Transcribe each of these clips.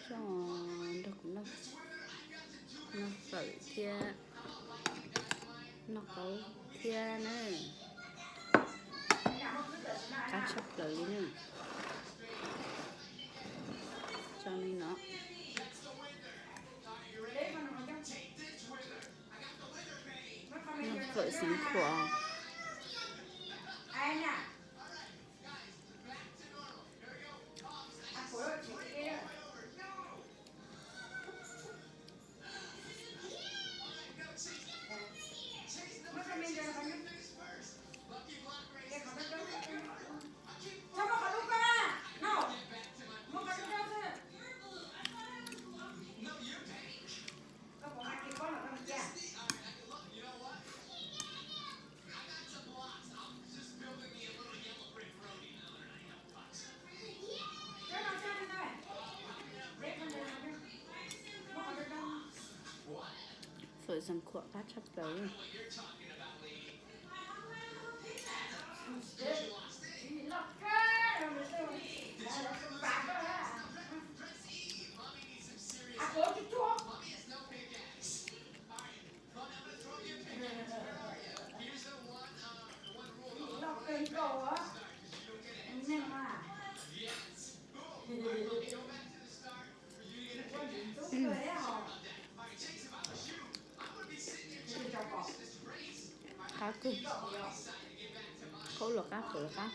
Nrog kuv noj fawm thiab noj qaub thiab na. Qab tshaj plaws li na. Tso li no. Noj fawm xeev khuam. Fawm xeev khuam qab tshaj plaws. Qab kawg. Qaub los qab, fawm los qab.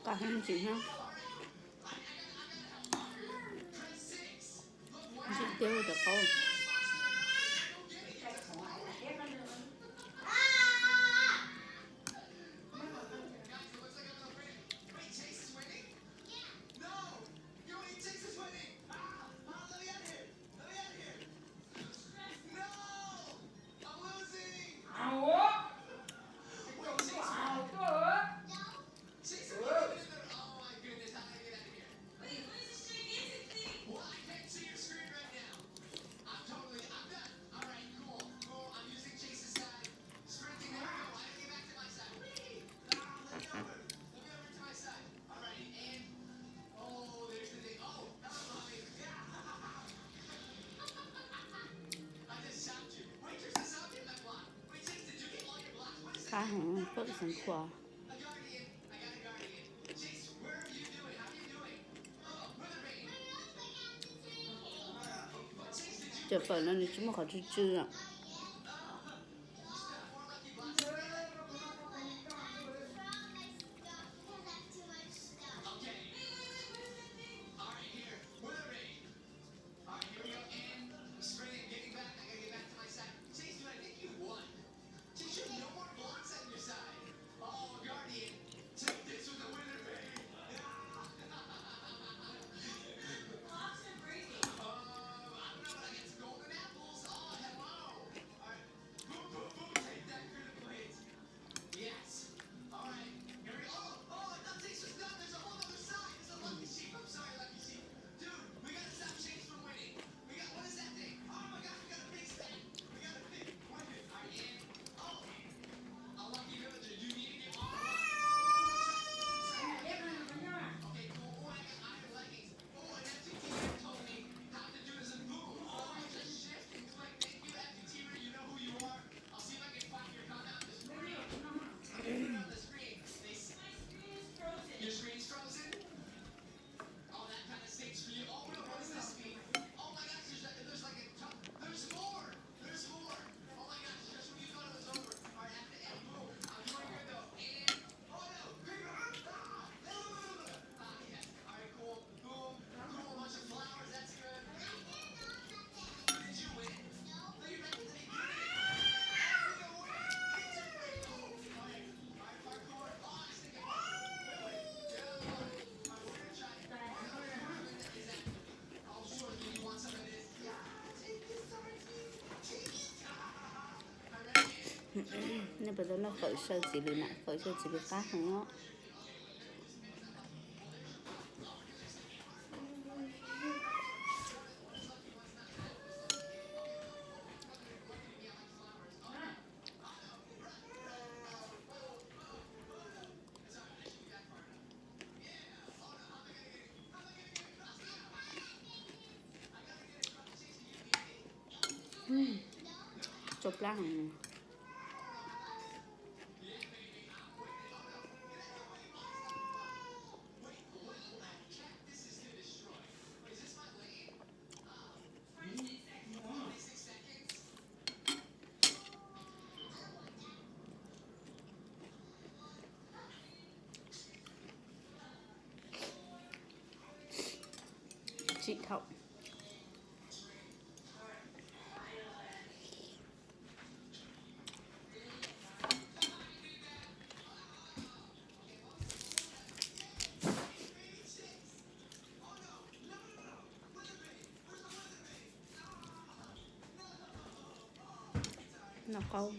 Qab heev ntsim na. Ntsim tiag cov qaub. Qab heev, fawm xeev khuam. Cov fawm no nws tsis muaj qhov tsw tsw os. Nej puas tau noj fawm saw txiv lws na? Fawm saw txiv lws qab heev os. Tsau plab heev. Tsim thaum. Noj qaub.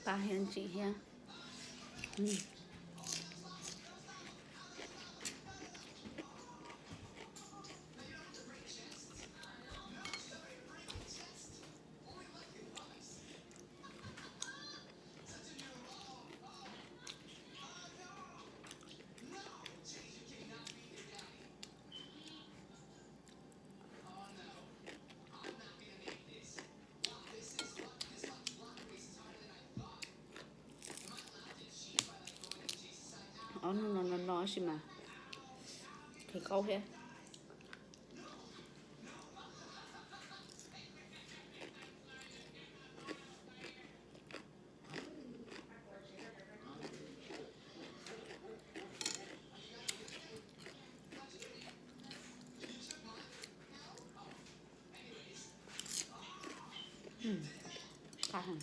Qab thiab ntsim thiab. Ob hnub no no no tab sis mas khaws qaub thiab. Qab heev.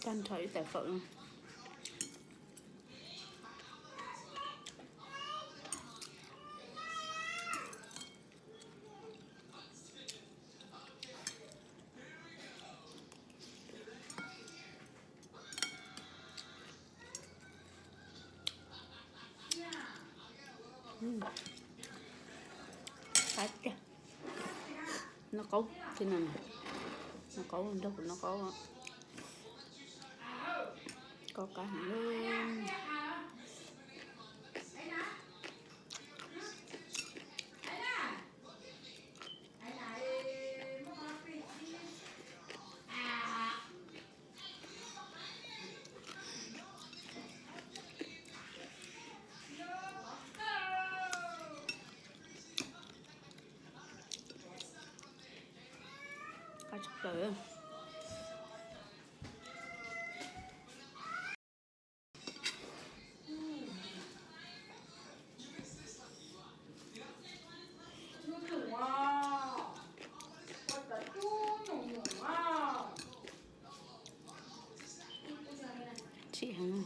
Tag nrho ib tais fawm no. Qab tiag. Noj qaub thiab no. Noj qaub, nrog kuv noj qaub. Qaub qab heev li. Qab tshaj plaws. Tshim heev.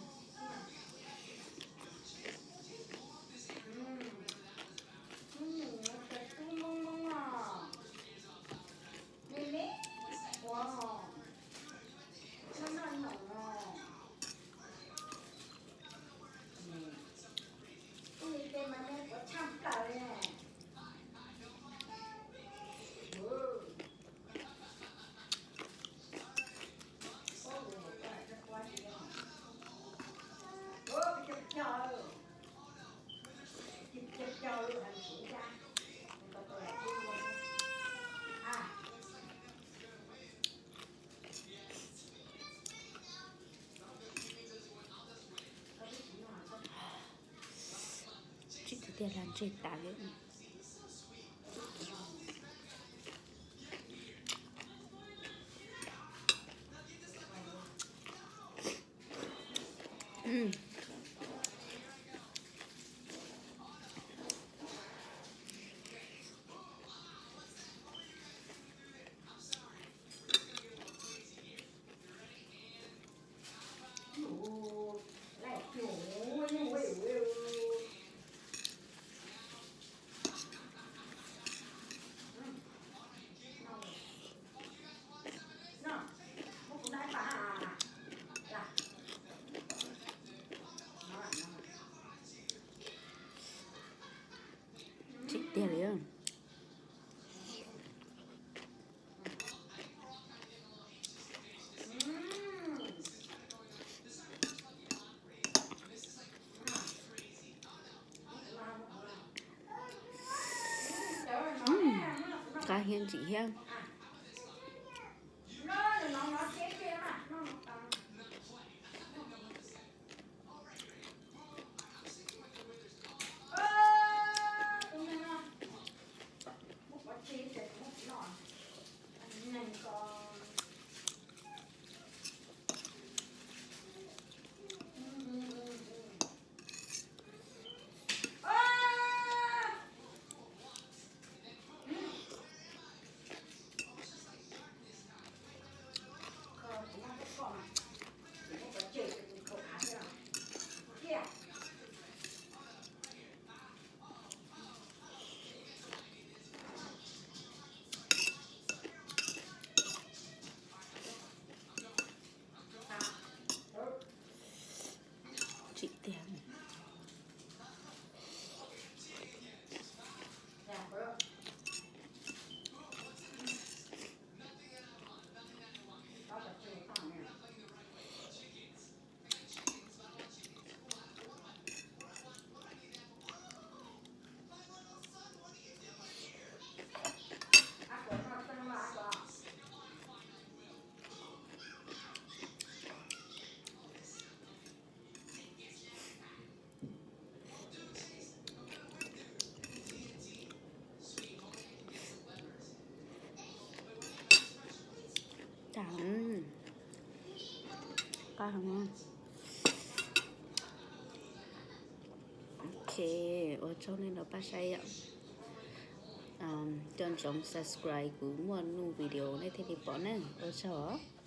Tiag hla ntseg tas li. Tsim tiag li. Qab thiab ntsim thiab. Tsim tiag. Qab heev. Ok, ua tsaug nej los pab saib yom. Coj ntsoov subscribe kuv muaj nuj video nej thiaj li pom na. Ua tsaug os.